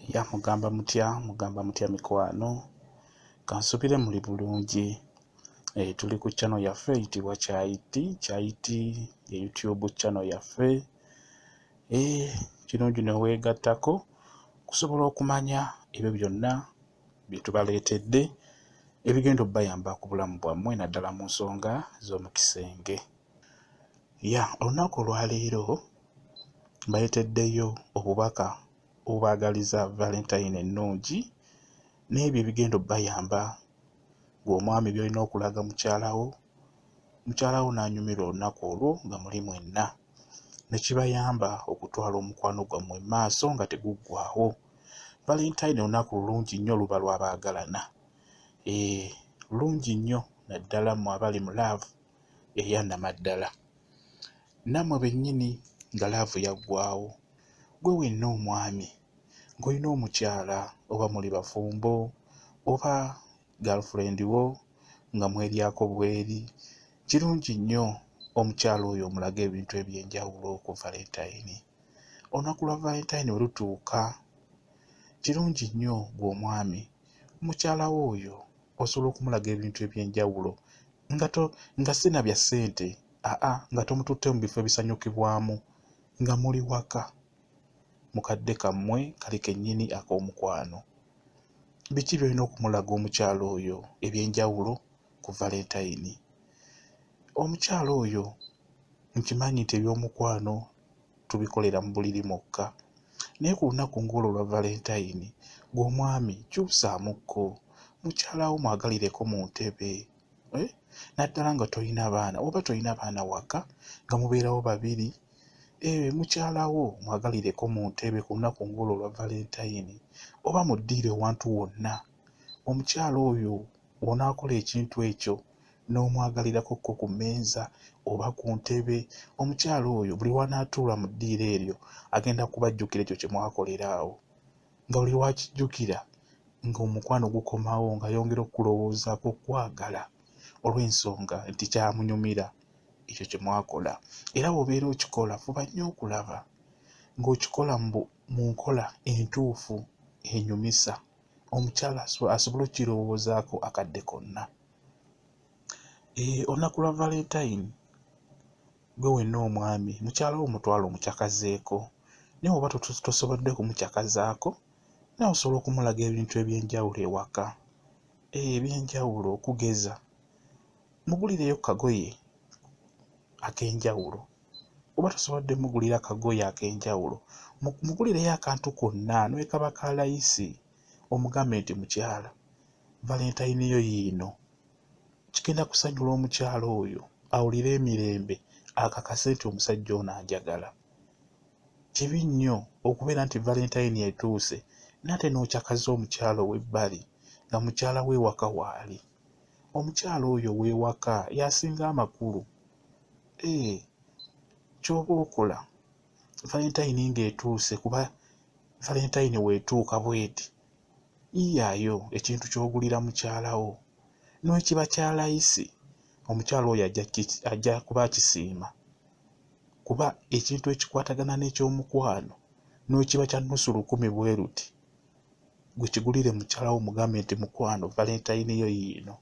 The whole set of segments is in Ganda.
Ya mugamba mutya, mugamba mutya mikwano? Kansubire muli bulungi. Tuli ku channel yaffe eyitibwa Kyayiti, Kyayiti ye YouTube channel yaffe. Kirungi neweegattako okusobola okumanya ebyo byonna bye tubaleetedde ebigenda obbayamba ku bulamu bwammwe naddala mu nsonga z'omu kisenge. Ya olunaku olwaleero mbaleeteddeyo obubaka obubaagaliza Valentine ennungi n'ebyo ebigenda obbayamba ggwe omwami by'olina okulaga mukyala wo, mukyala wo n'anyumirwa olunaku olwo nga muli mwenna ne kibayamba okutwala omukwano gwammwe mu maaso nga teguggwaawo. Valentine lunaku lulungi nnyo luba lwa baagalana. Lulungi nnyo naddala mmwe abali mu laavu eya nnamaddala. Nammwe bennyini nga laavu yaggwaawo, ggwe wenna omwami ng'olina omukyala oba muli bafumbo oba girlfriend wo nga mweryako bweri, kirungi nnyo omukyala oyo omulage ebintu eby'enjawulo ku Valentine. Olunaku lwa Valentine bwe lutuuka, kirungi nnyo ggwe omwami mukyala wo oyo osobola okumulaga ebintu eby'enjawulo nga to nga si na bya ssente aa nga tomututte mu bifo ebisanyukibwamu nga muli waka mu kadde kammwe kali kennyini ak'omukwano. Biki by'olina okumulaga omukyala oyo eby'enjawulo ku Valentine? Omukyala oyo nkimanyi nti eby'omukwano tubikolera mu buliri mwokka naye ku lunaku ng'olwo olwa Valentine ggwe omwami kyusaamukko, mukyala wo mwagalireko mu ntebe, naddala nga toyina baana oba toyina baana waka nga mubeerawo babiri, mukyala wo mwagalireko mu ntebe ku lunaku ng'olwo olwa Valentine oba mu ddiiro ewantu wonna. Omukyala oyo bw'onaakola ekintu ekyo n'omwagalirako ku mmeeza oba ku ntebe, omukyala oyo buli lw'anaatuula mu ddiiro eryo agenda kubajjukira ekyo kye mwakolera awo. Nga buli lw'akijjukira ng'omukwano gukomawo ng'ayongera okukulowoozaako okkwagala olw'ensonga nti kyamunyumira ekyo kye mwakola. Era bw'obeera okikola fuba nnyo okulaba ng'okikola mu nkola entuufu enyumisa omukyala asobole okkirowoozaako akadde konna. Olunaku lwa Valentine ggwe wenna omwami mukyala wo mutwale omukyakazeeko naye bw'oba tosobodde kumukyakazaako naawe osobola okumulaga ebintu eby'enjawulo ewaka. Eby'enjawulo okugeza mugulireyo ku kagoye ak'enjawulo oba tosobodde mmugulira kagoye ak'enjawulo mugulireyo akantu konna ne bwe kaba ka layisi omugambe nti mukyala Valentine yo yiino. Kigenda kusanyula omukyala oyo awulire emirembe akakase nti omusajja ono anjagala. Kibi nnyo okubeera nti Valentine etuuse naye ate n'okyakaza omukyala ow'ebbali nga mukyala wo ewaka waali. Omukyala oyo ow'ewaka y'asinga amakulu. Ky'oba okola Valentine ng'etuuse kuba Valentine bw'etuuka bw'eti yiiyaayo ekintu ky'ogulira mukyala wo ne bwe kiba kya layisi omukyala oyo ajja kuba akisiima kuba ekintu ekikwatagana n'ekyomukwano ne bwe kiba kya nnusu lukumi bwe luti ggwe kigulire mukyala wo omugambe nti mukwano Valentine yo yiino.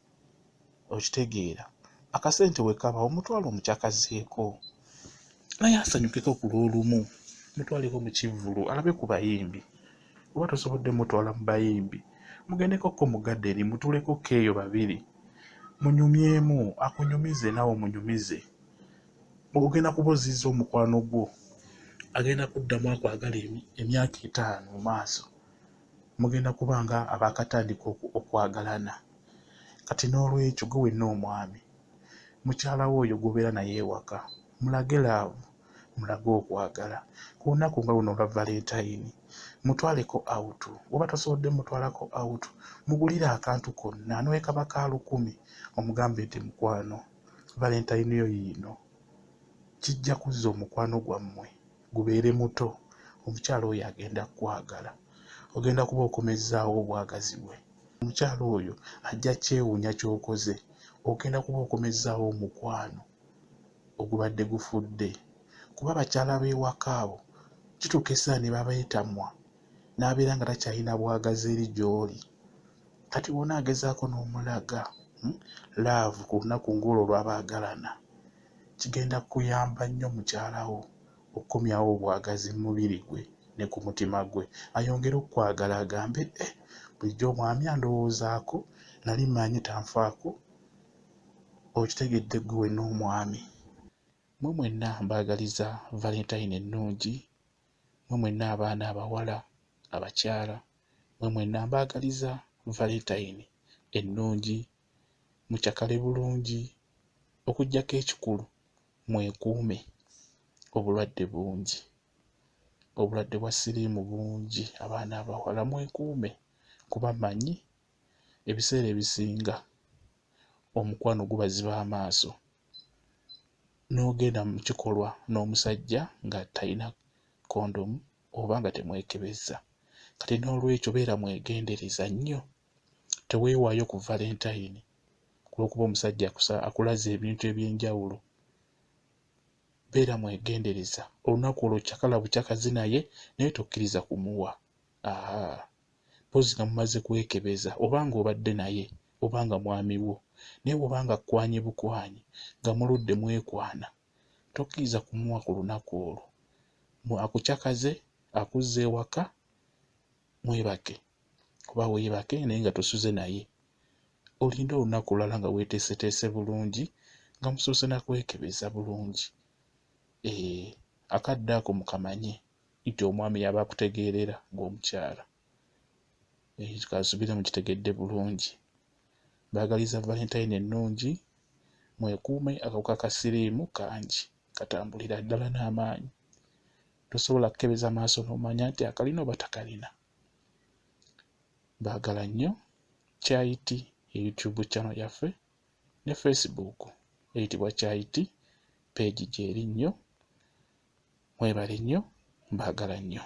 Okitegeera? Akasente we kaba omutwale omukyakazeeko naye asanyukeko ku lw'olumu, mutwaleko mu kivvulu alabe ku bayimbi oba tosobodde mmutwala mu bayimbi mugendekokko mu gadeni mutuulekokko eyo babiri munyumyemu akunyumize naawe omunyumize. Ogenda kuba ozzizza omukwano gwo agenda kuddamu akwagale emyaka etaano mu maaso. Mugenda kuba nga abaakatandika okwagalana. Kati n'olwekyo ggwe wenna omwami mukyala wo oyo gw'obeera naye ewaka mulage laavu, mulage okwagala. Ku lunaku nga luno olwa Valentine mutwaleko out bw'oba tosobodde mmutwalako out mugulire akantu konna ne bwe kaba ka lukumi omugambe nti mukwano Valentine yo yiino. Kijja kuzza omukwano gwammwe gubeere muto, omukyala oyo agenda kkwagala. Ogenda kuba okomezzaawo obwagazi bwe. Omukyala oyo ajja kyewuunya ky'okoze, ogenda kuba okomezzaawo omukwano ogubadde gufudde kuba abakyala b'ewaka abo kituuka essaawa ne babeetamwa N'abeera nga takyalina bwagazi eri gy'oli. Kati bw'onaagezaako n'omulaga laavu ku lunaku ng'olwo olw'abaagalana, kigenda kuyamba nnyo mukyala wo okukomyawo obwagazi mu mubiri gwe ne ku mutima gwe, ayongere okukwagala agambe, eh, bulijjo omwami andowoozaako, nali mmanyi tanfaako. Okitegedde ggwe wenna omwami. Mmwe mwenna mbaagaliza Valentine ennungi, mmwe mwenna abaana abawala, abakyala, mmwe mwenna mbaagaliza Valentine ennungi, mucakale bulungi, okuggyako ekikulu mwekuume obulwadde bungi, obulwadde bwa siriimu bungi, abaana abawala mwekuume kuba mmanyi ebiseera ebisinga omukwano gubaziba amaaso n'ogenda mu kikolwa n'omusajja nga talina kondomu oba nga temwekebezza. Kati n'olwekyo beera mwegendereza nnyo, teweewaayo ku Valentine olw'okuba omusajja akulaze ebintu eby'enjawulo. Beera mwegendereza, olunaku olwo cakala bucakazi naye, naye tokkiriza kumuwa. Ahaa, mpozzi nga mumaze kwekebeza oba ng'obadde naye oba nga mwami wo. Naye bw'oba nga akkwanye bukwanyi nga muludde mwekwana, tokkiriza kumuwa ku lunaku olwo. Akucakaze, akuzze ewaka, mwebake oba weebake naye nga tosuze naye. Olinde olunaku olulala nga weeteeseteese bulungi, nga musoose na kwekebeza bulungi. Eeh, akadde ako mukamanye nti omwami y'aba akutegeerera ng'omukyala. Ekyo kansubire mukitegedde bulungi. Mbaagaliza Valentine ennungi, mwekuume akawuka ka siriimu kangi, katambulira ddala n'amaanyi. Tosobola kukebeza maaso n'omanya nti akalina oba takalina. Mbaagala nnyo. Chai Tea ye YouTube channel yaffe ne Facebook eyitibwa Chai Tea, page gyeri nnyo. Mwebale nnyo, mbaagala nnyo.